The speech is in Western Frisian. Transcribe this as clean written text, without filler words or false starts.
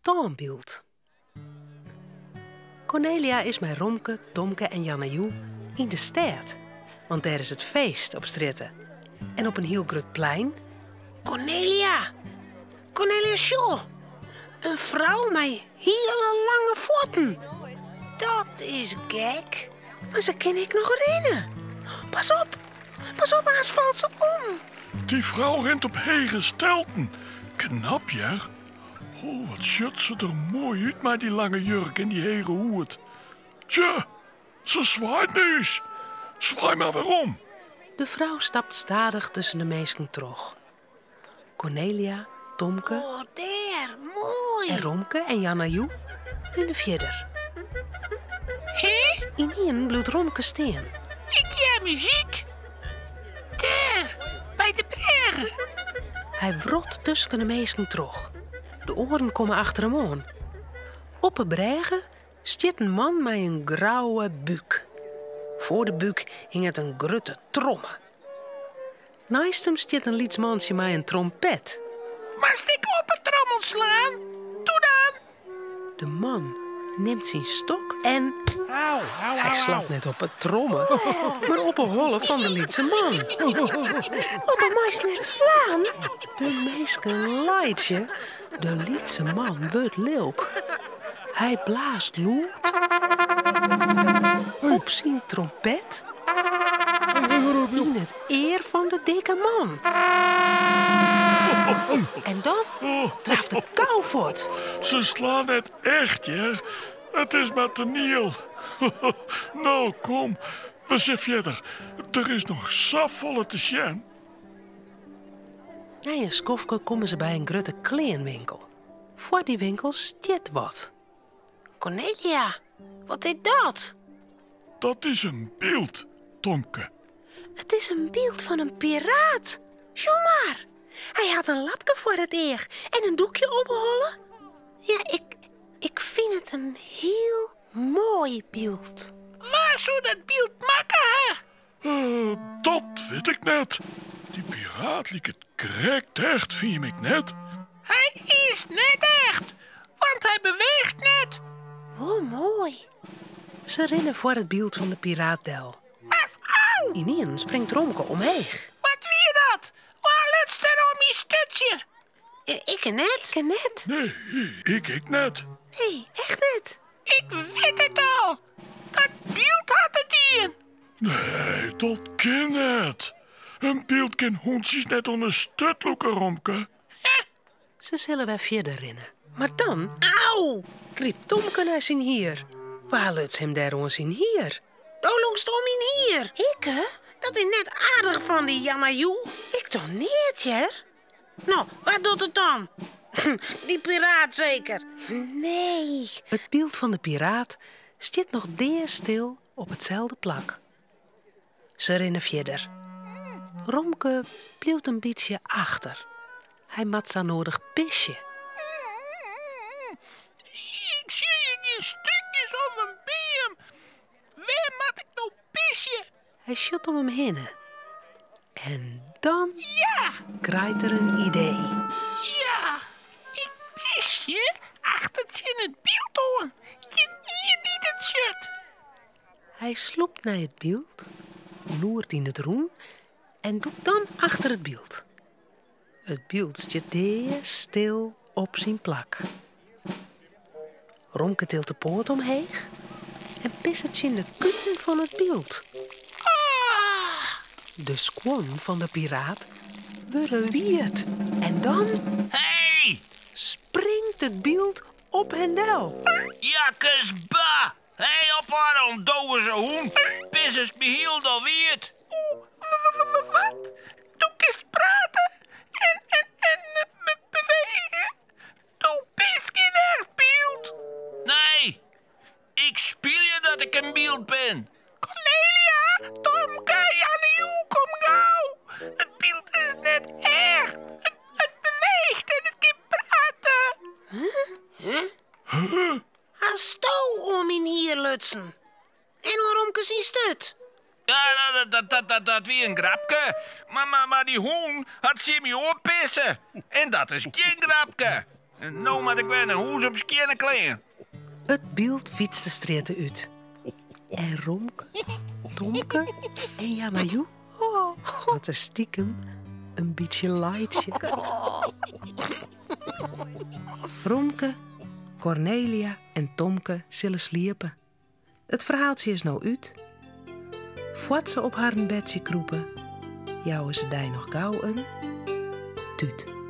stânbyld. Kornelia is mei Romke, Tomke en Jannejoe yn de stêd, want dêr is it feest op strjitte en op in hiel grut plein. Kornelia! Kornelia, sjoch! In frou mei hiele lange fuotten. Dat is gek. Mar se kin ek noch rinne. Pas op! Pas op, aanst falt se om. Dy frou rint op hege stelten. Knap, hear. Oh, wat sjocht se der moai út mei dy lange jurk en dy hege hoed. Tsje, se swaait nei ús. Swaai mar werom. De frou stapt stadich tusken de minsken troch. Kornelia, Tomke. Oh, dêr, moai! En Romke en Jannejoe rinne fierder. Hé? Ynienen bliuwt Romke stean. Ik hear muzyk. Dêr, by de brêge. Hy wrot tusken de minsken troch. De oaren komme achter him oan. Op 'e brêge stiet in man mei in grouwe búk. Foar de búk hinget in grutte tromme. Neist him stiet in lyts mantsje mei in trompet. Moatst ek op 'e trommel slaan? Toe dan! De man nimt syn stok en hy slacht net op 'e tromme, mar op 'e holle fan de lytse man. Oh, do meist net slaan! De minsken laitsje. De lytse man wurdt lilk. Hy blaast lûd op syn trompet yn it ear fan de dikke man. En dan draaft er gau fuort. Se slaan net echt, hear. It is mar toaniel. No, kom, we sille fierder. Der is noch safolle te sjen. Nei in skoftke komme se by in grutte kleanwinkel. Foar dy winkel stiet wat. Kornelia, wat is dat? Dat is in byld, Tomke. It is in byld fan in piraat. Sjoch mar. Hy hat in lapke foar it each en in doekje om 'e holle. Ja, ik, ik fyn it in hiel moai byld. Wa soe dat byld makke ha? Dat wit ik net. Dy piraat liket krekt echt, fyn ik net? Hy is net echt, want hy beweecht net. Wol moai. Se rinne foar it byld fan de piraat del. Au! Ynienen springt Romke omheech. Wat wie dat? Wa luts der oan myn sturtsje? Ik net. Ik net. Nee, ik ek net. Nee, echt net. Ik wit it al. Dat byld hat it dien. Nee, dat kin net. In byld kin hûntsjes net oan 'e sturt lûke, Romke. Se sille wer fierder rinne. Mar dan, au! Grypt Tomke nei syn hier. Wa luts him dêr oan syn hier? Do lûkst oan myn hier. Ikke? Dat is net aardich fan dy, Jannejoe. Ik doch neat, hear. No, wa docht it dan? Dy piraat seker? Nee. It byld fan de piraat stiet noch deastil op itselde plak. Se rinne fierder. Romke bliuwt in bytsje achter. Hy moat sa noadich pisje. Ik sjoch gjin strúkjes of in beam. Wêr moat ik no pisje? Hy sjocht om him hinne. En dan Ja! krijt er in idee. Ja, ik pisje achter tsjin it byld oan. Gjin ien dy't it sjocht. Hy slûpt nei it byld, loert yn it rûn en dûkt dan achter it byld. It byld stiet deastil op syn plak. Romke tilt de poat omheech en pisset tsjin de kuten fan it byld. De skuon fan de piraat wurde wiet en dan Hey! springt it byld op him del. Jakkes ba! Hey, ophâlde ûndogense hûn! Pissest my hielendal wiet! Wat? Do kinst prate en, en, en bewege? Do bist gjin echt byld. Nee, ik spylje dat ik in byld bin. Kornelia, Tomke, Jannejoe, kom gau. It byld is net echt. It, it beweecht en it kin prate. Huh? Huh? Hasto oan myn hier lutsen? En oan Romke syn sturt? Ja, dat, dat, dat, dat, dat wie in grapke. Mar, mar, mar dy hûn hat tsjin my oanpisse. En dat is gjin grapke. En no moat ik wer nei hûs op skjinne klean. It byld fytst de strjitte út. En Romke, Tomke en Janna-Joe moatte stikem in bytsje laitsje. Romke, Kornelia en Tomke sille sliepe. It ferhaaltsje is no út. Foar't se op harren bedsje krûpe, jouwe se dy noch gau in tút.